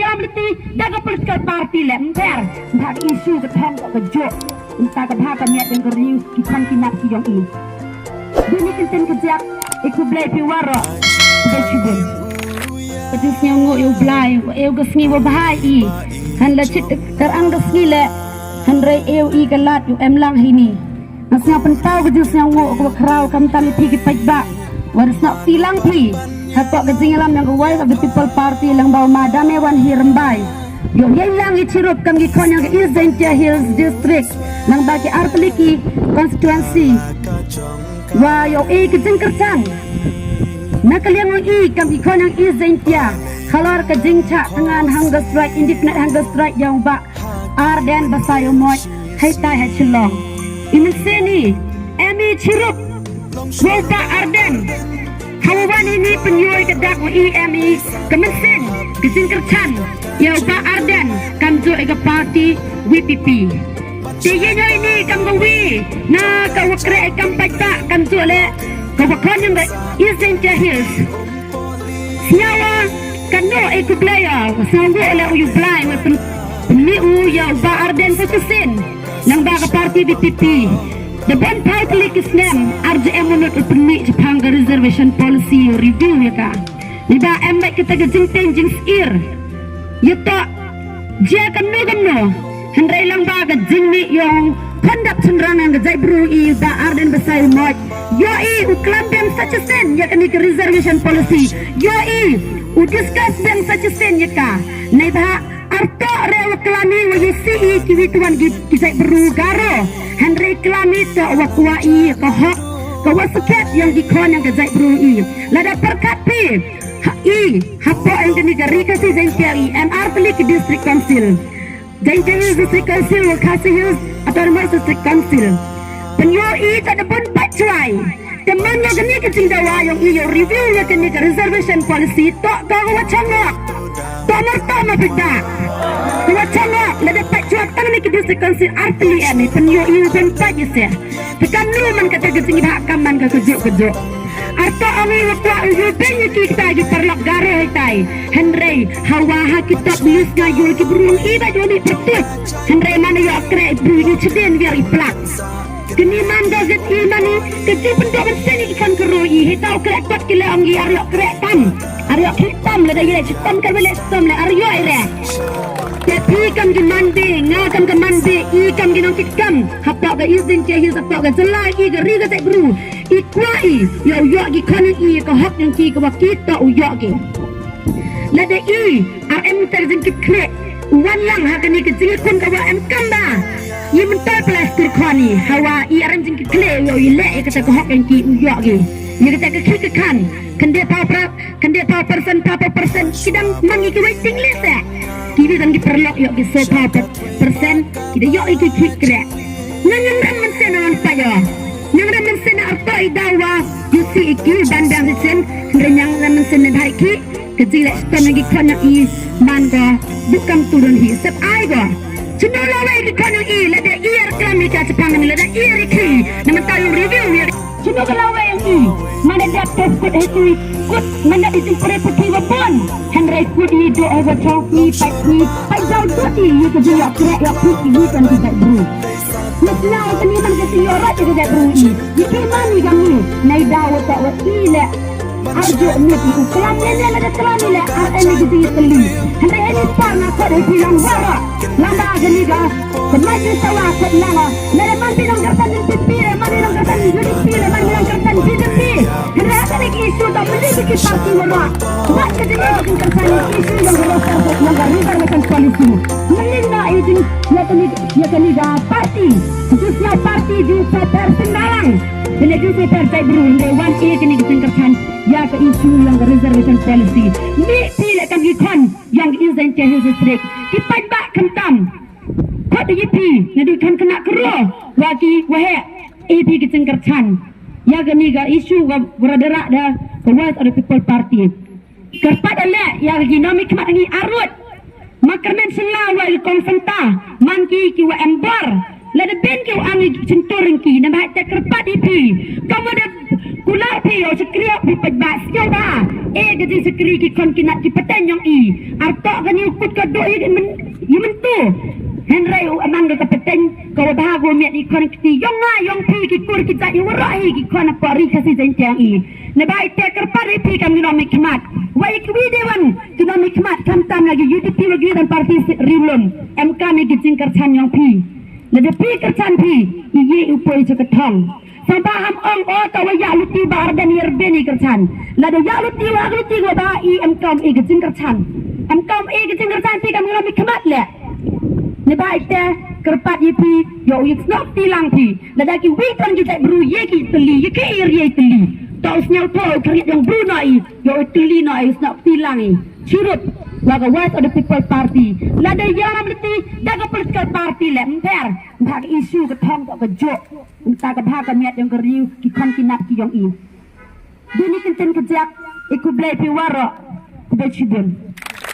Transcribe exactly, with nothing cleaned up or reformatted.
Kam liti da ka political party leh mber. Bha ka issue ka thong ka ka jok. Nta ka bha ka miat yang ka riu ki kham ki nat ki yong i. Dini kinten ka jak i khublei phi waro. Dei chibun. Ka jing sngewbha yu blai yu ka sngi wa bha i. Han la chit kar ang ka sngi leh. Hynrei yu i ka lad yu em lang hini. Nga sngewpynpaw ka jingsngewbha ka wa khraw khamtam ïa phi ki paidbah. Wa da sngewtilang phi hapoh ka jingïalam jong ka Voice of the People Party lyngba u Madam Ewan Hi Rymbai. Ïoh ïeng lang i chirup kam ki khon jong ka East Jaintia Hills District lyngba ki artylli ki constituency. Wa ïoh i ka jingkyrchan na ka liang ïoh i kam ki khon jong East Jaintia halor ka jingchah tngan hunger strike, indefinite hunger strike jong u Bah Ardent Basaiawmoit hei tai ha Shillong. I mynsiem i em i chirup wa u Bah Ardent. Hawa wan ini pynïoh ka dak wa i em i ka mynsiem ka jingkyrchan ïa u Bah Ardent kam juh ïa ka party V P P. Te ïa ïoh ini kam ka wi na ka wa kreh kam paidbah kam juh leh ka wa khon jong ka East Jaintia Hills. Sngawa kano e khublei ïa, sngawa leh u yu blai wa pyn pynmih u ïa u Bah Ardent sa shisien. Nang ba ka party V P P da ban pau klik ki snem ar je em unut u pynmih chaphang ka reservation policy u review ïa ka. Ni ba em bad kata ka jingteng jingsir ïa to jia kano kano. Hynrei lang ba ka jingmih ïong khondap chynrang ang ka jaitbru i Bah Ardent Basaiawmoit. Ïoh i u klam biang sa shisien ïa kani ka reservation policy. Ïoh i u discuss biang sa shisien ïa ka. Nei ba arto re u klam i wa ïoh si i ki wi tuan ki ki jaitbru Garo. Hynrei klam i to wa kwah i ka hok ka wa sakhet ïong ki khon ïong ka jaitbru i. Lada pyrkhat phi ha i hapoh ïong kani ka ri Khasi Jaiñtia i em artylli ki district council. Jaintia Hills District Council wa Khasi Hills Autonomous District Council. Pynïoh i ta da bun pat chwai. Te man ïa kani ka jingdawa ïong i ïa review ïa kani ka reservation policy to ka wa changok. To mar to ma pita. Ka wa changok lada pat chwai tang ni ki district council artylli em i pynïoh i u bun pat i se. Te kam nu man kata ka jingbha kam man ka kajuh kajuh. Arto ong i wa kwah u yu beiñ ïa ki kita ki paralok Garo hitai. Hynrei hawa ha ki top list nga yu ki bru i ba yu ni pyrtuh. Hynrei man ïa kreh bru i chadien wiar i plak. Kini man da zit i man i ka ju pyndoh ban seng i kan karo i hita u kreh pat ki le ong i ar ïoh kreh tam. Ar ïoh kreh tam lada ïa chitam ka wele chitam le ar ïoh i re. Te phi kam ki man be nga kam ka man be i kam ki nong ki kam hapoh ka i zin ke hi hapoh ka jylla i ka ri ka jaitbru. I kwah i ïa u ïoh ki khon i ka hok ïong ki ka wa ki to u ïoh ki. Lada i ar em ter jingkitkhlieh u wan lang ha kani ka jingkhun ka wa em kam ba. I mynta plastik khon i hawa i ar em jingkitkhlieh ïa u i leh ïa kata ka hok ïong ki u ïoh ki. Ïa kata ka khih ka khan khyndiat phaw pra khyndiat phaw percent phaw percent ki dang man i ki waiting list eh. Ki wi dang ki paralok ïoh ki so phaw percent ki da ïoh i ki khih kreh. Ngan ngan ram mynsiem ngan pa ïa. Ngan ram mynsiem na arto i dawa yu si i ki ban dang shisien. Ngan ngan ram mynsiem na bhai ki ka jing leh stom na ki khon na i man ko. Bukam turun hi sep ai ko. Chino lawei ki khon na i lada i ar klam i ka chapang lada i ar i ki. Na mata yu review ïa. Chino ka lawei ïong i. Mane da pes kut hei tui kut mane da i jingpre puthi wa bun. Hynrei kut i do ai wa chong i pait i pait daw dut i ïa ka jingïoh kreh ïoh phi i kan ki jaitbru. Ngi sñiaw kani man ka jingïoh rah ïa ka jaitbru i. Ïa ki man i kam i. Nai daw wa toh wa i leh. Arjuh mut i u klam ne ne lada klam i leh ar en i ka jingïoh kali. Hynrei en i par na kot hei phi long warok. Lada kani ka Kemai ki sawa kot langa. Lada man phi long kyrtan U D P, lada man phi long kyrtan U D P, lada man phi long kyrtan B J P. Hynrei ha kane ka issue to mynta ki party wa rah. Wat ka dei ka jingkyrchan issue long ka reservation, long ka reservation policy. Mynta ïa jing ïa kane ïa kane ka party. Jingïasnoh party jingïasnoh per seng balang. Kane jingïasnoh per jaitbru hynrei wan ïa kane ka jingkyrchan ïa ka issue long ka reservation policy. Mih phi leh kam ki khon ïa ka East Jaintia Hills District. Ki paidbah khamtam. Khot ïa phi naduh kham khynnah kyrwoh wa ki waheh ïa phi ki jingkyrchan ïa kane ka issue ka wa da rah da ka Voice of the People Party. Kyrpad leh ïa ki nongmihkhmat ngi arngut. Ma kyrmen shen la wa ki kong senta man ki ki wa em bor. Lada ben ki wa ang ïa ki chintur ïa ki namar te kyrpad ïa phi. Kam wa da kular phi ïa u shakri ïa phi paidbah sñiawbha. Eh ka jingshakri ki khon ki nat ki pateng ïong i. Arto kane u Ka duk ïa ki men ïa mynta. Hynrei u man ka pateng ka wa bha ka wa miat i khon kti yong nga yong phi ki kur ki jait i waroh hi ki khon apa ri Khasi Jaiñtia i. Naba ite kyrpad ri phi kam ngi nong mi khmat. Wa i kwi de wan ki nong mi khmat kam tam na ki U D P wa ki dan parti ri lum. Em kam i ki jingkyrchan yong phi. Lada phi kyrchan phi i ye u poi cha ka thong. Sangba ham ong o ta wa ya luti ba arben yer ben i kyrchan. Lada ya luti wa luti wa ba i em kam i ka jingkyrchan. Em kam i ka jingkyrchan phi kam ngi nong mi khmat le. Naba ite kyrpad ïa phi ïa u ïa snok ti lang phi. Lada ki wi ton ki tai bru ïa ki teli ïa ki ïa ïa teli. Ta u sniaw to u kyrngit yong bru no i ïa u teli no i snok ti lang i. Chirup wa ka Voice of the People Party. Lada ïa ram leti da ka political party le mper. Mper ka issue ka thong to ka jok. Mper ka bha ka miat yong ka riu ki khon ki nat ki yong i. Dini kinten ka jak i kublai phi waroh. Kublai chibun.